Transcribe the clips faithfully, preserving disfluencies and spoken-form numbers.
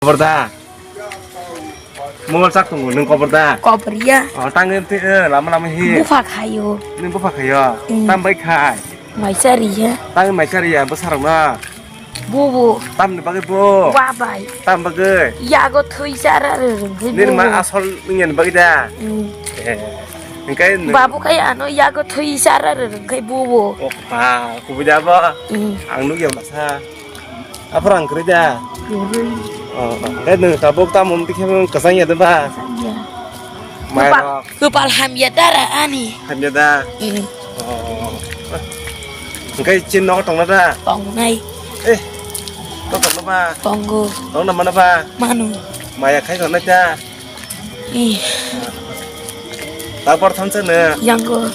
Borda. Mobile chak tongo, nwng kobor da? Kobor ya. Oh, tang em te, eh, lama lama hi. Bupha khayo. Nwng bupha khayo? Hmm. Tam bai khai? Maisa riya. Tang maisa riya, bwsarok na? Bobo. Tam ni bagwi bo? Wa bai. Tam bagwi? Yago thwi chara rwrwng khai. Nini ma asol nini bagwi da? Hmm. Eh, hingkai nwng. Babu khai ano yago thwi chara rwrwng khai bobo. Oh, ba, kubui da bo? Hmm. Ang nugya masa. Aphra ang kwrwi da? Kwrwi. Oh, oh. Hwnkhe nwng tabuk tamo wngtwi khe kwchang ya de ba? Kwchang ya. Mai kwpal, rok. Kwpal hamya dara ani. Hamya da? Eh. Oh. Hwnkhe chini nogo tongna da? Tongnai. Eh. Nogo tongna ba? Tongo. Tongna mana ba? Manu. Maya khai tongnai da? Eh. Tabor thamsa no? Yango.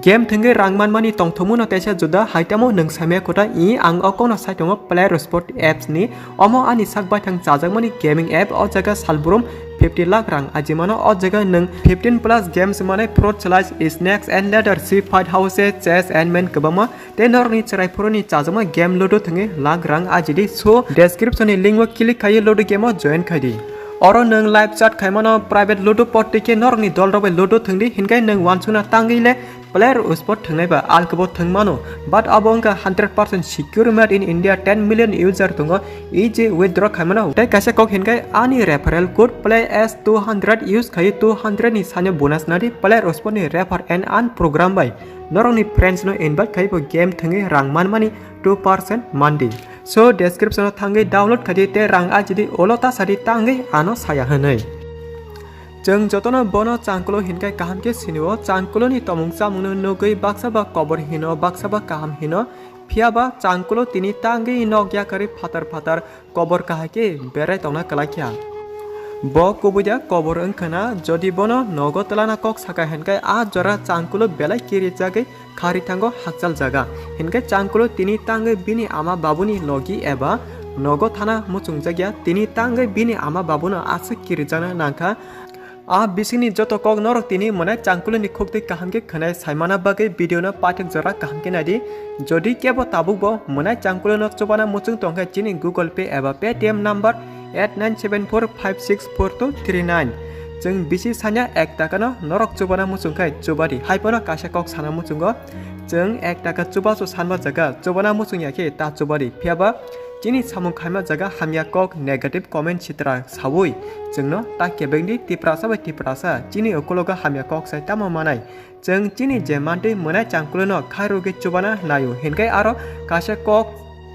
Game thwngwi rang manmani tongthokmano teisa juda hai tamo nwng saimaya kwta i ang o kono saitongo Player Sport apps ni omo ani sak baithang chajakmani gaming app o jaga salbrum fifty lakh rang ajimano o jaga nwng fifteen plus games manai Fruit Salad, Snakes and Ladder, Ship Fight House, Chess and man kwbangma tei norokni chwrai phuruni chajakma game Ludo thwngwi lakh rang ajidi so description ni link o click khaiwi Ludo game o join khaidi. Oro nwng live chat khaimano private Ludo pot twi khe norokni dolrok bai Ludo thwngdi hinkhe nwng uansukna tangwi le Player Sport thwngnai ba alkebo thwng mano, but abo wngkha hundred percent secure made in India, ten million user tongo, easy withdraw khaimano. Tei kaisa kok hinkhe ani referral code play as two hundred use khai two hundred ni sani bonus nadi Player Sport ni refer and earn program bai norokni friends no invite khai bo game thwngwi rang manmani two percent mandi. So description o thangwi download khaidi tei rang ajidi ulo ta sadi tangwi ano saya hwnwi. Chwng jotono bono changkulo hinkhe kaham khe sinio, changkuloni tomung chamungno nugwi baksa ba kobor hino, baksa ba kaham hino, phiya ba changkulo tini tangwi nok yakarwi phatar phatar kobor kahai khe berai tongna kwlai kha. Bo kubui da kobor wngkha na, jodi bono nogo twlana kok saka hinkhe a jora changkulo belai kirijagwi kharwi thango hakchal jaga. Hinkhe changkulo tini tangwi bini ama babuni logi eba nogo thana muchungjak ya, tini tangwi bini ama babuno aswk kirijakna nangkha. A bisingni joto kok norok tini mwnai changkuloni khuktwi kaham khe khwnai saimana bagwi video no paithak jora kaham khe naidi. Jodi kebo tabukbo mwnai changkulono chubana muchung tongkhe chini Google Pay eba Paytm number eight nine seven four five six four two three nine. Chwng bisi sanya ek takano norok chubana muchung khai chubadi. Haiphano kaisa kok sana muchungo. Chwng ek taka chubachu sanba jaga chubana muchung ya khe ta chubadi. Phiyaba chini samung khaima jaga hamya kok negative comment sitra saui chwngno ta kebengdi Tiprasa bai Tiprasa chini ukulogo hamya kok sai tamo manai. Chwng chini je mantwi mwnai changkulono khairogwi chubana naio, hinkhe aro kaisa kok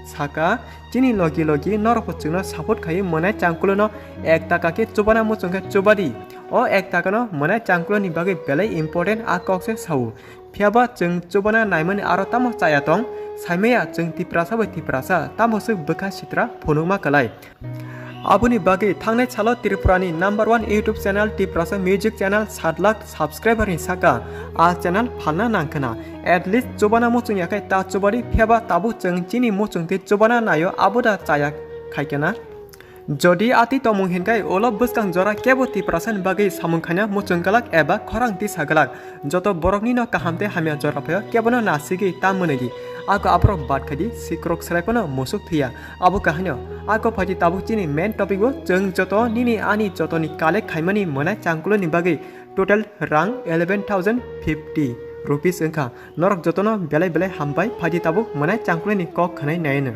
saka, chini logi logi norokbo chwngno support khaiwi mwnai changkulono ek taka khe chubana muchung khe chubadi. O ek takano mwnai changkuloni bagwi belai important a kok se sao. Phiyaba chwng chubana naimani aro tamo chaya tong, saimaya chwng Tiprasa bai Tiprasa tamo swk bwkha sitra phunukma kwlai. Aboni bagwi thangnai salo Tripurani number one YouTube channel Tiprasa Music Channel sat lakh subscriber ni saka a channel phalna nangkhwna. At least chubana muchung yakhai ta chubadi phiyaba tabuk chwng chini muchung twi chubana naio abo da chaya khaikena. Jodi ati tomung hinkai ulo bwskang jora kebo Tiprasani bagwi samung khaina muchung glak eba khorang tisa glak. Joto borokni no kaham tei hamya jora phaio kebono nasigwi ta mwnwidi. Ako aborok bat khaidi sikrok swrai phano musuk thwiya. Abo kahaino ako phaidi tabuk chini main topic o chwng joto nini ani jotoni collect khaimani mwnai changkuloni bagwi total rang eleven thousand fifty rupees wngkha. Norok jotono belai belai hambai phaidi tabuk mwnai changkuloni kok khwnai naino.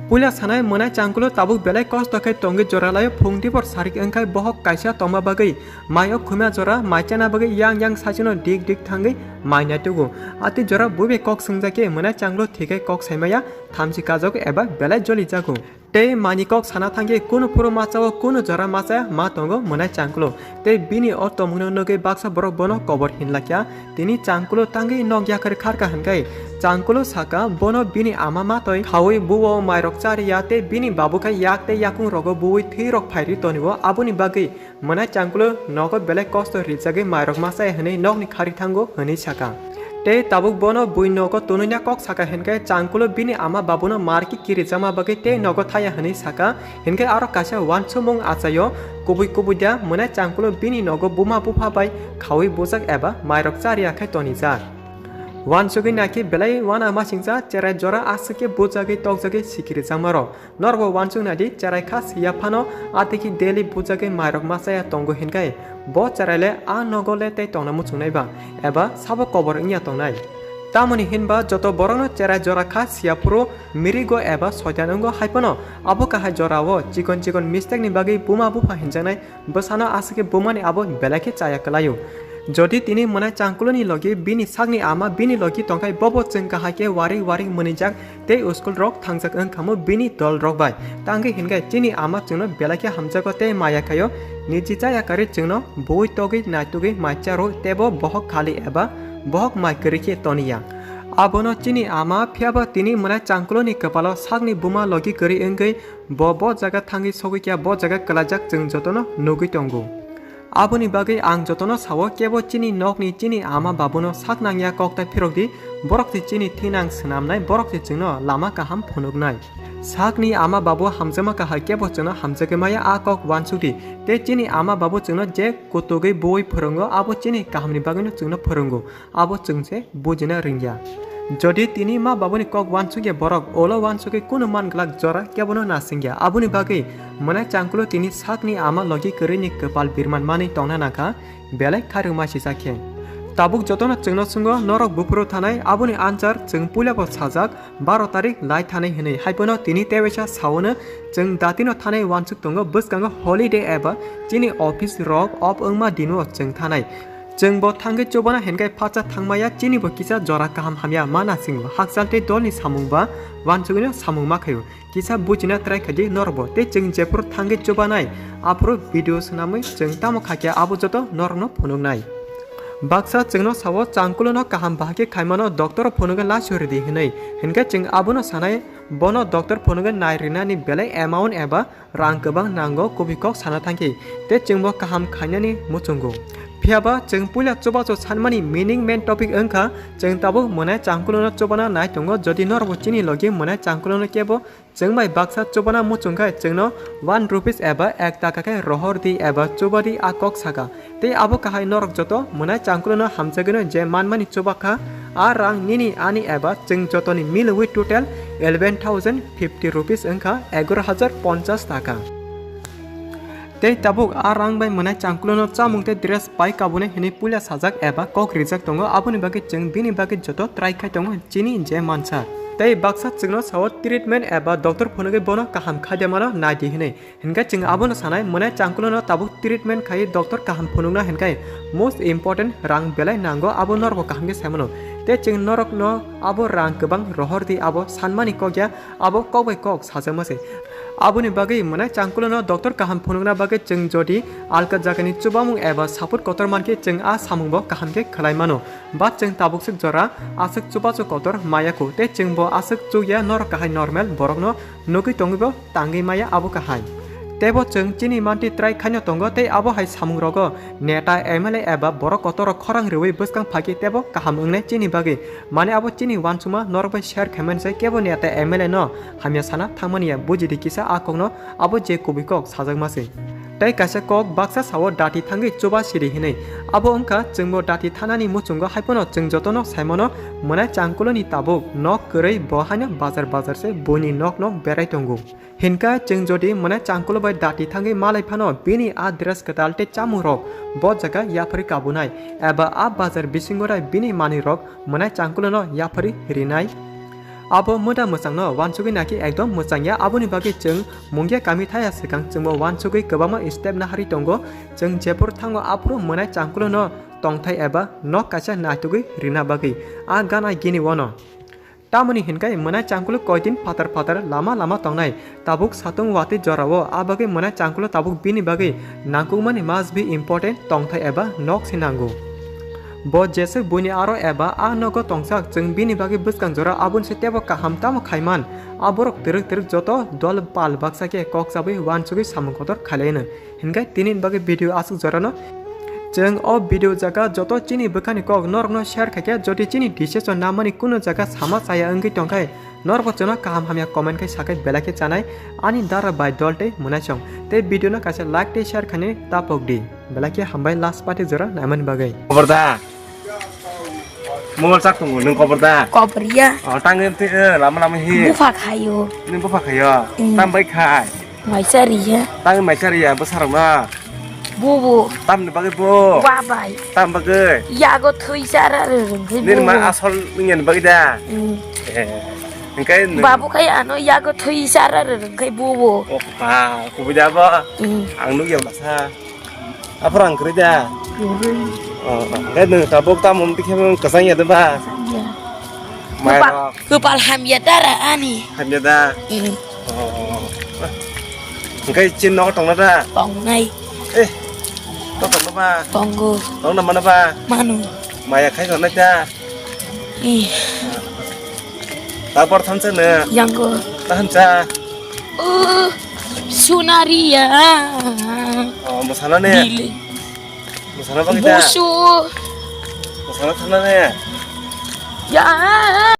Puila sanai mwnai changkulo tabuk belai kosto khe tongwi jora laio phung dibor sarik wngkhai bohok kaisa tongma bagwi mai o khumya jora mai chana bagwi yang yang saichino dik dik thangwi mai naitugo. Ati jora buibai kok swngjak khe mwnai changkulo thikhai kok saimaya thamchi kajak eba belai joli jago. Tei mani kok sana thangkhe kunu phuru machao kunu jora machaya ma tongo mwnai changkulo. Tei bini o tongmungno nugwi baksa borok bono kobor hinlakya. Tini changkulo tangwi nok yakarwi kharkha hinkhai changkulo saka bono bini ama matwi khaui buo mairok chariya tei bini babu khe yak tei yakung rogo buui thwi rok phairwi tonio aboni bagwi mwnai changkulo nogo belai kosto rijagwi mairok machaya hinwi nokni kharwi thango hinwi saka. Tei tabuk bono bui nogo tonwi na kok saka hinkhai changkulo bini ama babuno marki kiri chama bagwi tei nogo thaya hinwi saka. Hinkhe aro kaisa uansukmung achaio, kubui kubui da mwnai changkulo bini nogo buma bupha bai khaui bujak eba mairok chariya khai tonijak. Uansugwi naikhe belai uana masingcha cherai jora aswk khe bujagwi tokjagwi sikiri jakmarok. Norokbo uansuk naidi, cherai kha siya phano, a tei khe daily bujagwi mairok ma chaya tongo hinkai bo cherai le a nogo le tei tongna muchungnai ba, eba sabo kobor wngya tongnai. Tamoni hinba joto borokno cherai jora kha siya phuru mirigo eba soitan wngo hai phano abo kahai jorao chikon chikon mistake ni bagwi buma bupha hinjaknai. Bwsano aswk khe bumani abo belai khe chaya kwlaio. Jodi tini mwnai changkuloni logi bini sakni ama bini logi tongkhai, bobo chwng kahai khe waring waring mwnijak tei school rok thangjak wngkhamu bini dol rok bai. Tangwi hinkhai chini ama chwngno belai khe hamjago tei maya khaio. Niji chaya karwi chwngno bui togwi naitugwi mai charo tebo bohok khali eba bohok mai kwrwi khe toniya. Abono chini ama phiyaba tini mwnai changkuloni kwpalo sakni buma logi kwrwi wngwi Bo, bo jaga thangwi sogwi kya, bo jaga kwlaijak chwng jotono nugwi tongo. Aboni bagwi ang jotono sao, kebo chini nokni chini ama babuno sak nangya kok tai phirok di, borok se chini thinang swnamnai, borok se chwngno lama kaham phunuknai. Sakni ama babu hamjakma kahai kebo chwngno hamjagwi maya a kok uansuk di, tei chini ama babu chwngno je kutugwi bui phwrwngo abo chini kahamni bagwino chwngno phwrwngo. Abo chwng se bujina rwngya. Jodi tini ma babuni kok uansukya borok, ulo uansugwi kunu man glak jora kebono nasingya. Aboni bagwi mwnai changkulo tini sakni ama logi kwrwini kwpal birman manwi tongna nangkha, belai kharwma sisa khe. Tabuk jotono chwngno swngo, norok buphuru thanai, aboni answer chwng puilabo sajak, baro tarik lai thanai hwnwi. Haiphano tini tewaisa saono chwng datino thanai uansuk tongo, bwskango holiday eba chini office rok off wngma dino chwng thanai. Chwng bo thangwi chubana hinkhai phacha thangmaya, chini bo kisa jora kaham hamya ma nasingo. Hakchal tei dolni samung ba uansugwino samung ma khaio. Kisa bujina try khaidi norokbo. Tei chwng jephuru thangwi chubanai, aphuru video swnamwi chwng tamo khakhe abo joto norokno phunuknai. Baksa chwngno sao changkulono kaham bahai khe khaimano doctor phunugwi laso ridi hinwi. Hinkhe chwng abono sanai, bono doctor phunugwi nai rinani belai amount eba rang kwbang nango, kubui kok sana thangkhe tei chwngbo kaham khainani muchungo. Phiyaba chwng puila chubachu sanmani meaning main topic wngkha, chwng tabuk mwnai changkulono chubana nai tongo, jodi norokbo chini logi mwnai changkulono kebo chwng bai baksa chubana muchungkhe chwngno one rupees eba ek taka khe rohor di eba chuba di a kok saka. Tei abo kahai norok joto mwnai changkulono hamjagwino je manmani chubakha, a rang nini ani eba chwng jotoni milwi total eleven thousand fifty rupees wngkha, egaro hajar ponchas taka. Tei tabuk a rang bai mwnai changkulono chamung tei dress pai kabunai hinwi puila sajak eba kok rijak tongo, aboni bagwi chwng bini bagwi joto try khai tongo chini je mansa. Tei baksa chwngno sao treatment eba doctor phunugwi bono kaham khaidemano naidi hinwi. Hinkhe chwng abono sanai, mwnai changkulono tabuk treatment khai doctor kaham phunukna hinkhai most important rang belai nango, abo norokbo kaham khe saimano. Tei chwng norokno abo rang kwbang rohor di, abo sanmani kok ya, abo kok bai kok sajakma se. Aboni bagwi mwnai changkulono doctor kaham phunukna bagwi chwng jodi alka jagani chubamung eba support kotor mankhe chwng a samungbo kaham khe khlai mano. But chwng tabuk swk jora aswk chubachu kotor maya kho, tei chwngbo aswk chukya, norok kahai normal borokno nugwi tongwibo tangwi maya abo kahai. Teibo chwng chini manti try khaino tongo, tei abo hai samungrogo neta, M L A eba borok kotorrok khorang rwui bwskang phakhe teibo kaham wngnai chini bagwi. Mane abo chini uansukma norok bai share khaimani se, kebo neta M L A no hamya sana thangmani ya, bujidi kisa a kokno, abo je kubui kok sajakma se. Tei kaisa kok baksa sao dati thangwi chuba siri hinwi. Abo wngkha chwngbo dati thanani muchungo, haiphano chwng jotono saimano mwnai changkuloni tabuk nok kwrwi, bo haino bazar bazar se buini nok nok berai tongo. Hinkhe chwng jodi mwnai changkulo bai dati thangwi malai phano bini a dress kwtal tei chamungrok bo jaga yapharwi kabunai eba a bazar bisingo rai bini manwirok mwnai changkulono yapharwi rinai. Abo mwda mwchangno uansugwi nakhe ekdom mwchangya, aboni bagwi chwng mungya kami thaya swkang chwngbo uansugwi kwbangma step naharwi tongo. Chwng jephuru thango aphuru mwnai changkulono tongthai eba nok kaisa naitugwi rina bagwi a gana gini wano. Tamoni hinkhe mwnai changkulo koidin phatar phatar lama lama tongnai. Tabuk satung watwi jorao, a bagwi mwnai changkulo tabuk bini bagwi nangkukmani must be important tongthai eba nok se nango. Bo jeswk buini aro eba a nogo tongsak, chwng bini bagwi bwskang jora aboni se teibo kaham tamo khaiman. A borok twrwk twrwk joto dol pal baksa khe kok chabwi uansugwi samung kotor khailaino. Hinkhe tini bagwi video aswk jorano. Chwng o video jaga joto chini bwkhani kok norokno share khaikhe, jodi chini decision namani kunu jaga sama chaya wngwi tongkhe, norokbo chwngno kaham hamya comment khai sakhai belai khe chanai ani dara bai dol tei mwnaisong. Tei video no kaisa like tei share khainani tapok di. Belai khe hambai last party jora naimani bagwi. Khobardar. Mobile chak tongo, nwng kobor da? Kobor ya. Oh, tang em twi, eh, lama lama hi. Bupha khayo. Nwng bupha khayo? Mm. Tam bai khai? Maisa riya. Tang maisa riya, bwsarok na? Bobo. Tam ni bagwi bo? Wa bai. Tam bagwi? Yago thwi chara rwrwng khai bobo. Nini ma asol nini bagwi da? Mm. Eh, hingkai nwng. Babu khai ano yago thwi chara rwrwng khai bobo. Oh, ba, kubui da bo? Mm. Ang nukya masa. Aphra ang kwrwi da? Kwrwi. Oh, oh. Hwnkhe nwng tabuk tamo twi khe kwchang ya de ba? Kwchang ya. Mai kwpal, rok. Kwpal hamya tara ani. Hamya da? Mm. Oh. Hwnkhe chini nogo tongna da? Tongnai. Eh. To tongna ba? Tongo. Tongna mana ba? Manu. Maya khai tongnai da? Ih. Tabor thansa no. Yango. Tahan cha. Oh, Sunaria. Oh, masala ne. Bili. Masala bagi da. Busu. Masala thana ne. Ya.